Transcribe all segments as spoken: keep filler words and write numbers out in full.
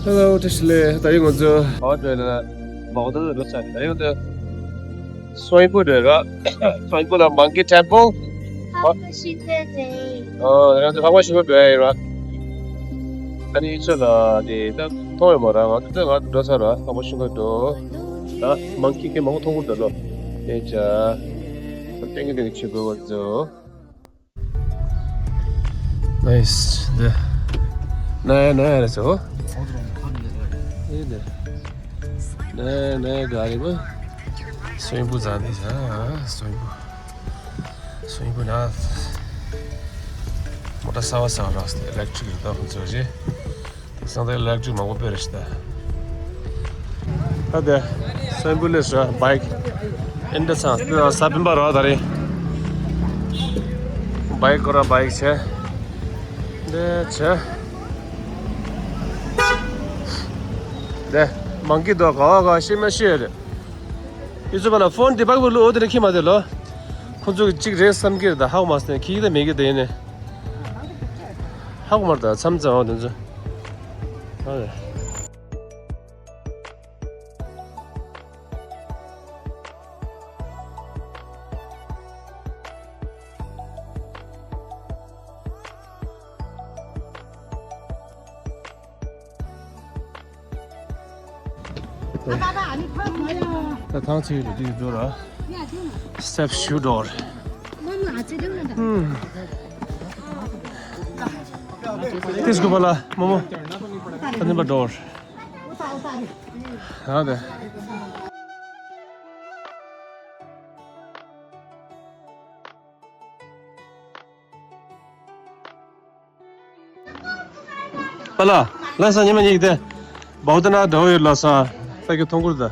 Hello, བཀྲ་ཤིས་བདེ་ལེགས། ད་རིང་ང་ཚོ་བ་དོ་ལ་མ་འོ་ད་རོ་ཚ་ད་རིང་ང་ཚོ་སོན་པོ་རེད་ར། སོན་པོ་ལ་Monkey Temple། ཧ་ཧ་ཤི་ཏེ་ཏེ། ཨོ་ང་ཚོ་ཧ་ཧ་ཤི་པོ་རེད་ར། ཨ་ནི་ཚོ་ལ་དེ་ད་མཐོང་ཡོད་མ་ར། ང་ཚོ་ད་ང་འགྲོ་ས་ར་ཧ་ཧ་ཤི་པོ་འགྲོ། ད་Monkey་གི་མང་པོ་མཐོང་གི་འདུག་ལོ། དེ་ཅ་ད་ཏེང་གི་ཏེང་གི་ཆེ་གོ་བ་ཚོ། Nice. ནའི་ནའི་རེད་སོ། ནའི་ནའི་ག་རེ་བ། སོན་པོ་ཟ་ནི་ཟ། སོན་པོ། སོན་པོ་ན། མོ་ཊ་གསར་བ་གསར་བ་རག་སྟེ་ལེགས་ཊིག་རེད་ད་ཁོང་ཚོ་རེད། དེང་སང་དེ་ལེགས་ཊིག་མང་པོ་སྤེལ་རེད་ཤི་ད། ད་དེ་སོན་པོ་ལས་ར་བྷའིཀ་ཨིན་ད་ཚང་དེ་ས་བིན་པ་ར་ད་རེད། བྷའིཀ་ཁོ་ར་བྷའིཀ་བྱས། འདི་བྱས། འདི་མང་གི་འདུག་ག་བ་ག་ཤེས་མ་ཤེས་རེད། ཡུ་ཚོ་པ་ལ་ཕོན་དེ་བག་བུ་ལུ་འོ་དེ་རེ་ཁྱི་མ་དེ་ལོ། ཁོ་ཚོ་གཅིག་རེད་བསམ་གི་རེད་ད་ཧ་གོ་མ་སོང་ཁྱི་གི་ད་མེད་གི་དེ་ནས། ཧ་གོ་མ་རེད་ད་མཚམས་མཚམས་འོ་དེ་ཚོ། ཨ་རེད། ད་ཐང་ཆད་ཡོད་དུས་འགྲོ་ར། Step shoe door. This go bala, momo. Tani ba door. ཡང་དེ། པ་ལ། ལ་ས་ཉི་མ་གཉིས་དེ། བའུ་ད་ན་འདྲ་བོ་ཡོད་ལ་ས། ད་གི་མཐོང་གུར་ད།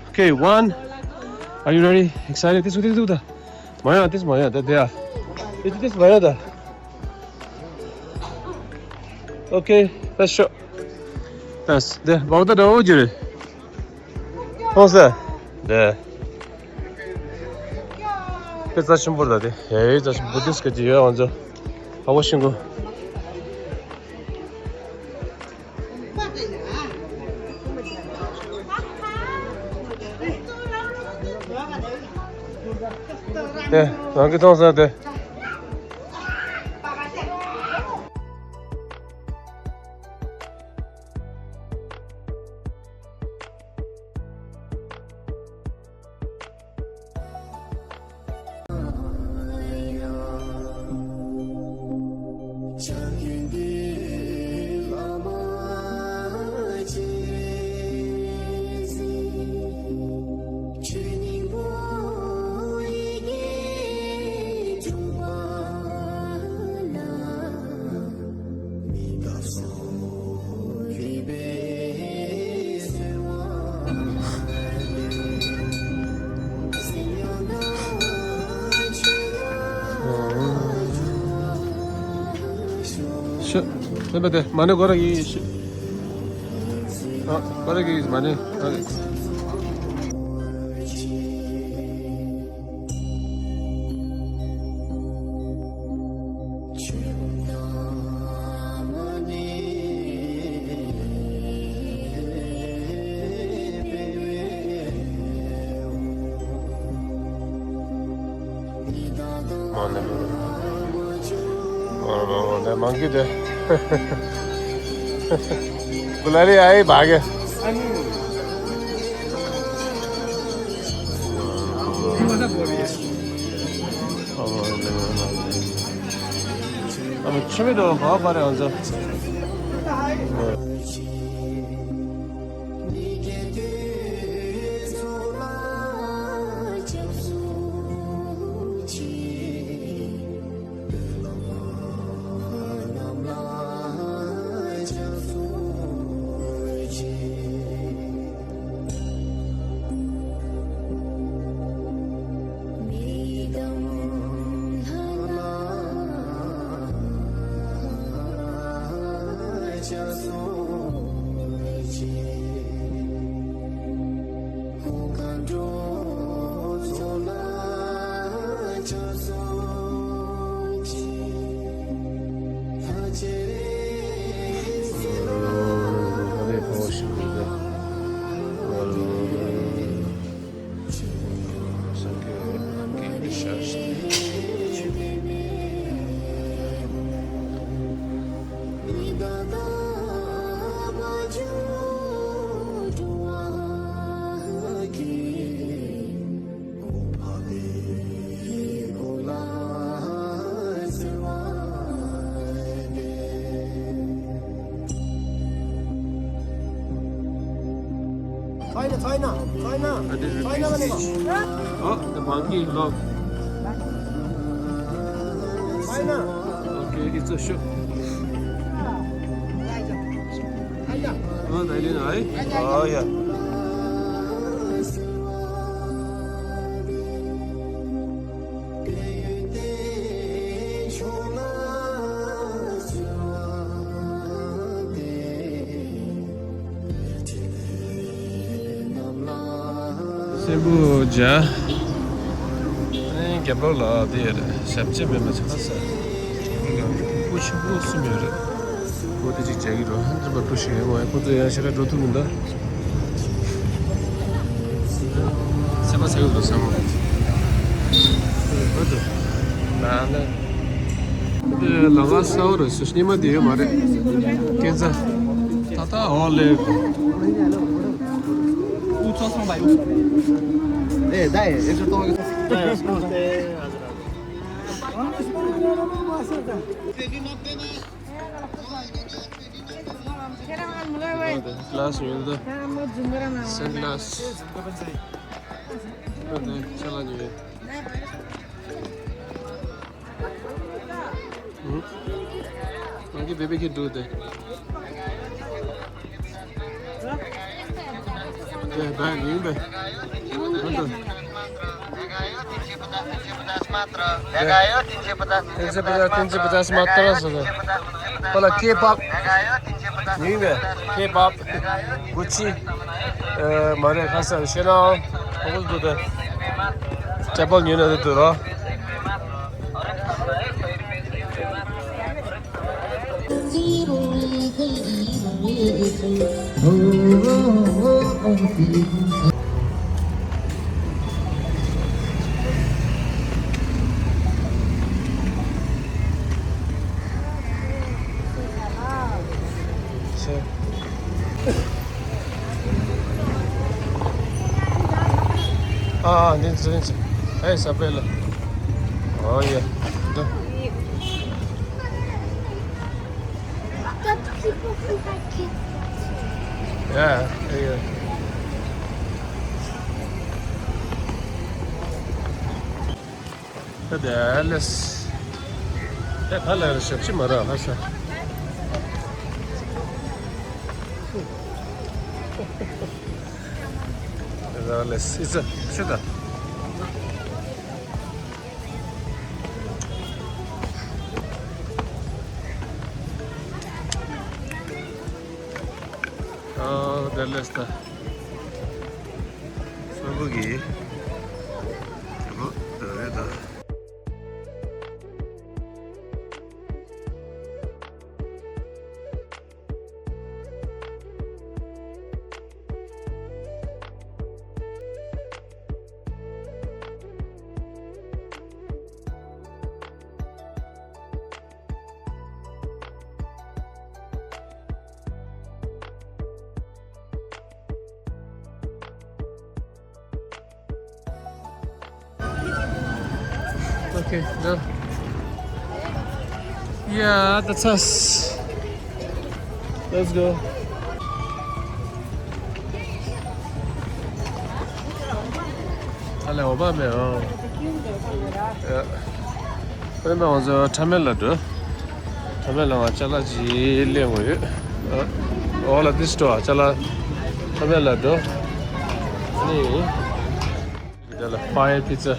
Okay, one. Are you ready? Excited? This, this, this. མ་ཡ་this མ་ཡ་ད་དེ་ཡ། This, this མ་ཡ་ད། Okay, that's show. That's the བའུ་ད་འདྲ་བོ་ཡོད་རེད། ཁོང་ས། དེ། དེ་རྩ་ཆེན་པོ་རེད་དེ། ཧེ་རྩ་ཆེན་པོ་དེ་སྐད་ཅིག་ཡོད་ང་ཚོ། ཧ་བོ་ཤིང་གུ། དེ་རང་གི་མཐོང་ས་དེ། ཤ། ཨེ་མ་དེ་མ་ཎི་གོ་ར་གི་ཤ། ཨ་གོ་ར་གི་མ་ཎི། ཨ། མ་ཎི་མ་ཎི་མ་ཎི་མ་ཎི་དེ། གུ་ལ་རི་ཨའི་བྷ་ག་ཨ་མ་ཆུ་མི་འགྲོ་བ་བ་རེ་ཨང་ཚོ། China, China, China, China ka ne ka. Oh, the monkey dog. China. Okay, it's a show. Oh, they didn't, eh? Oh, yeah. སེམས་པོ་བྱ། ཨེ་རྒྱབ་ལོགས་ལ་དེ་རེད། ཞབས་རྗེས་མེད་མ་ཆགས་ས། སྐུ་ཆེན་པོ་གསུམ་ཡོད་རེད། ཁོ་དེ་གཅིག་བྱ་གི་རོ། འདི་པར་ཁུ་ཞིག་ཡོད་མ་ཡོད། ཁོ་ཚོ་ཡང་ཞེ་དྲག་འགྲོ་ཐུབ་མི་འདུག་སེམས་པ་ཚ་གི་འདུག་བསམ་མོ། ཁོ་ཚོ་ན་ན། ལམ་ཁ་གསར་པ་རེད་ཟེར། སྙེ་མ་དེ་ཡོད་མ་རེད། སྐས་འཛེག་ད་ལྟ་འོག་ལས། ཨེ་ད་ཨེ་ཨེ་ཚོ་གཏོང་གི། Glass ཡོད་འདུག་སན་གྷི་ལཱ་སི། ཁྱོད་འདི་ཆ་ལ་ཉོས། ཨུ། ང་གི་བེ་བེ་ཁི་འདུག་སྟེ། ཡ་ད་ཡིན་པས། ཨ་ད། Тысяча пятьдесят, тысяча пятьдесят, смотра. Бегаю, тысяча пятьдесят, тысяча пятьдесят, смотра, смотра. Пала кебаб. Бегаю, тысяча пятьдесят. Нина, кебаб. Гуччи. Э, Мария Хасан, Шенал. Ого, тут, э, чапал не надо, тут, а? ཨ་ཨ་འདི་ཚོ་འདི་ཚོ། ཨེ་ས་པེ་ལ། ཨོ་ཡེ། འདི། But people who had kids. Yeah, yeah. ད་དེ་ལས། ད་ད་ལས་ཞབས་ཕྱི་མ་རག་ཧ་ཤ། ད་ལས་སི་ཙི་ཤི་ད། ཨ་ད་ལས་ད། སོན་པོ་གི། དེ་མོ་དེ་རེད་ད། Okay, done. Yeah, that's us. Let's go. Hello, Obama. Yeah. ཨོ་ན་ང་ཚོ་ཁྲ་མེལ་ལ་འགྲོ། ཁྲ་མེལ་ལ་ང་ཅ་ལག་ཅིག་ལེན་དགོས་ཡོད། ཨོ་ལ་དིས་སྟོར་ཅ་ལག་ཁྲ་མེལ་ལ་འགྲོ། ནི། འདི་ལ་fire pizza.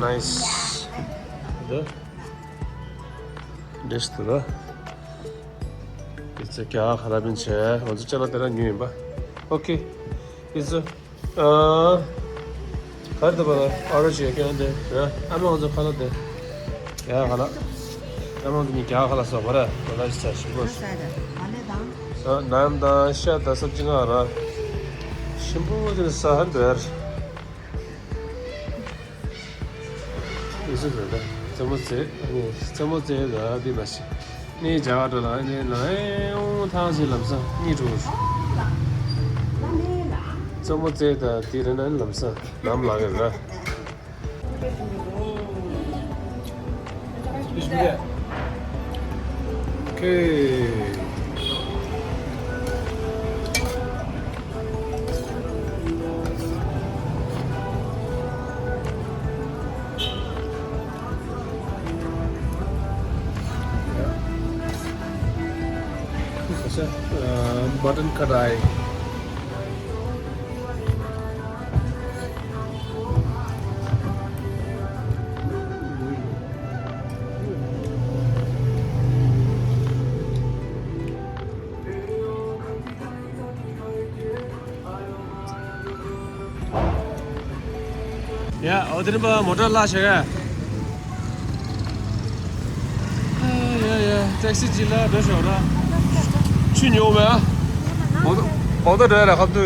Nice. འདི། འདྲེས་ཏུ་ར། pizza རྒྱ་གར་ར་བིན་ཆེ། ང་ཚོ་ཅ་ལག་དེ་ར་ཉོས་ཡིན་པ། Okay. pizza. ཨ། ག་རེ་འདུག་པ་ལ་ཨ་རོ་ཞིག་ཀྱང་འདི་ར། ཨ་མ་ང་ཚོ་ཁ་ལག་འདི། རྒྱ་གར་ལ། ཨ་མ་ང་ཚོ་ནི་རྒྱ་གར་ལ་སོགས་པ་ར། ང་ལ་ཞིག་ཚ་ཞིམ་པོ། ས་ནམ་དང་ཤ་དང་སབ་ཅི་ང་ར། ཞིམ་པོ་དེ་ས་ཧར་འདི་ར། ཨེ་སུ་རེད་ད། རྩེད་མོ་རྩེ། ཨ་ནི་རྩེད་མོ་རྩེ་ད་འདི་མ་ཤི། ནི་རྒྱ་གར་ལ་ནི་ལ་ཨེ་འོང་ཐང་ཞིག་ལམ་སང་གཉིད་འགྲོ། རྩེད་མོ་རྩེ་ད་འདི་རེད་ན་ལམ་སང་ལམ་ལ་གི་ར། Okay. Mutton कढ़ाई। ཡ། འོ་དེ་རིམ་པ་མོ་ཊ་གླ་བྱེད་ག། ཡ་ཡ། ཊེག་སི་ཅིག་གླ་འགྲོ་ཤོག་ར། ཆུ་ཉོ་མེད་ཨ། འོ་ད་འོ་ད་འགྲོ་ཡ་ལ་ཁབ་ཏུ།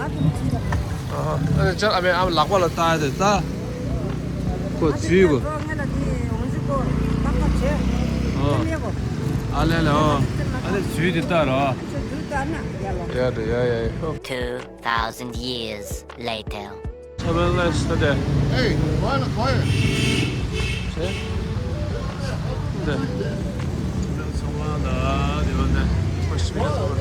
ཨ་ནི་ཅར་ཨ་མའི་ཨ་མ་ལག་པ་ལ་ལྟ་ཡ་དེ་ལྟ། ཁོ་འཛུལ་གོ། ཨ་ལེ་ལེ་ཨོ། ཨ་ནི་འཛུལ་དེ་ལྟ་ར། ཡ་དེ་ཡ་ཡ་ཡ། Two thousand years later. ཁྱབ་ལ་ཤི་ད་དེ། Hey, why not quiet? ཆེ། དེ། ཚང་མ་ད་དེ་བ་ནས་ཁོ་ཤི་མི་ཚང་མ།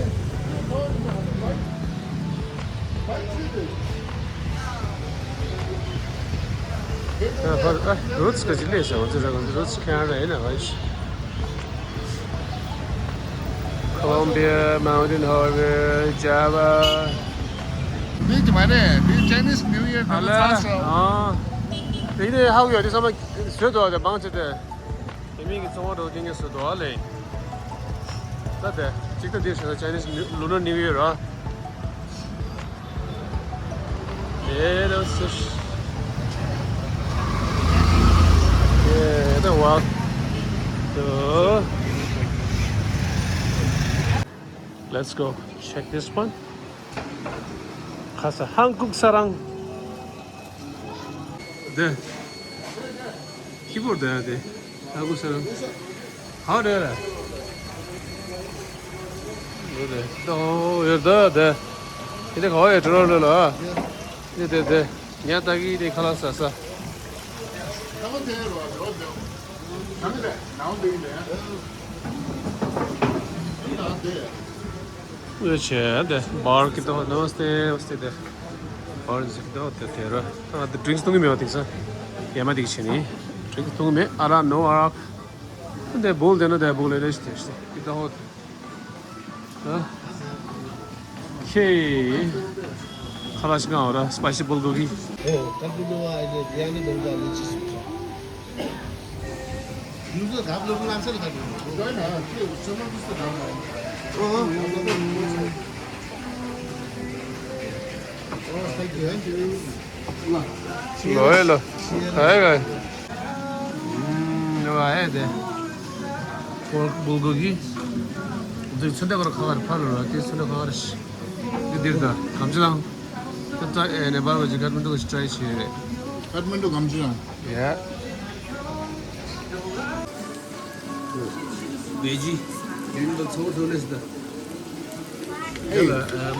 ཨ་ཧ། ཨ་རོ་ཙི་ག་ཅི་ལས་ཟེར་བ་ཙི་ར་ག་ཙི་རོ་ཙི་ཁེ་ན་ར་ཡིན་ན་བ་ཤི། Columbia Mountain Highway, Java. འདི་ཅི་མ་རེད། འདི་Chinese New Year ཨ་ལེ། ཨ། དེ་ནས་ཧ་གོ་ཡ་དེ་ཚང་མ་བཟོས་འདུག་དེ་མང་ཆེ་དེ། དེ་མིན་གྱི་ཚོང་བ་འགྲོ་རྐྱང་རྐྱང་བཟོས་འདུག་ཨ་ལེ། ད་དེ་གཅིག་ད་འདི་བཟོས་ན་Chinese New- Lunar New Year ར། ཨེ་ར་སི། ཨེ་ར་ཝ། དུ། Let's go check this one. ཁ་ས་ཧང་ཀུག་ས་རང་། དེ། ཁྱི་པོ་དེ་དེ། ཧང་ཀུག་ས་རང་། ཧ་རེ་རེ། ཡོད་དེ། ད་ཡོད་ད་དེ། དེ་ག་བ་ཡོད་དྲི་རོ་ལོ་ལ། དེ་དེ་དེ། ཉ་ད་གི་དེ་ཁ་ལག་ཟ་ས། ཨོ་ཆེ་དེ། བར་གི་དོ་ནོ་སྟེ་སྟེ་དེ། བར་ཟིག་དོ་དེ་དེ་ར། ད་དེ་ཌིང་སི་འཐུང་གི་མེད་པ་དེང་སང་། ཡ་མ་དེ་གི་ཆེ་ནི། ཌིང་སི་འཐུང་གི་མེད། ཨ་ར་ནོ་ཨ་ར། དེ་བུལ་དེ་ནོ་དེ་བུལ་ལེ་རེ་ཞིག་དེ་ཞིག་གི་དོ། ཨ། ཁེ། ཁ་ལག་ཞིག་གང་འོ་ར་སི་པའི་སི་བུལ་གོ་གི། ཨོ། ཀ་པི་ལོ་ཨ་ནི་བི་ཡ་ནི་བུལ་ག་ལི་ཅི་སུ། ཡུ་ཟོ་གབ་ལོ་ལ་སར་ག་ཏུ། ཨོ། ཨོ། Thank you. ལོ་ཨེ་ལོ། ཨེ་ག། ཨུམ། ནི་བ་ཨེ་དེ། བུལ་བུལ་གོ་གི། འདི་ཚོན་མདོག་ཁ་ཁར་ཕ་ལོ་ར་དེ་ཚོན་མདོག་ཁ་ཁར་ཤི། འདི་འདིར་ད་གམ་ཅི་ལང་། ད་ད་ཨེ་ནེ་པཱལ་བ་ཅི་ཀ་ཐ་མན་ཌུ་གི་ཤི་ཊའི་ཆེ་རེད། ཀ་ཐ་མན་ཌུ་གམ་ཅི་ལང་། ཡ། བེ་ཇི། ཡིན་ད་ཚོ་ཐོ་ལེ་སི་ད། ཨེ། ཡ་ལ་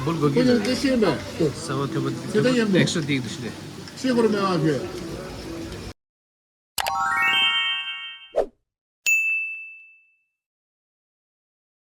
བུལ་གོ་གི། ཁོ་ཡང་ཀེ་ཤེ་མེ། ས་བ་ཐོ་བ་ཚེ་ད་ཡང་མེ། ཨེག་སི་ཊ་དེ་དུ་ཤི་རེད། ཤེས་ཁོར་མེད་པ་ཁྱོད།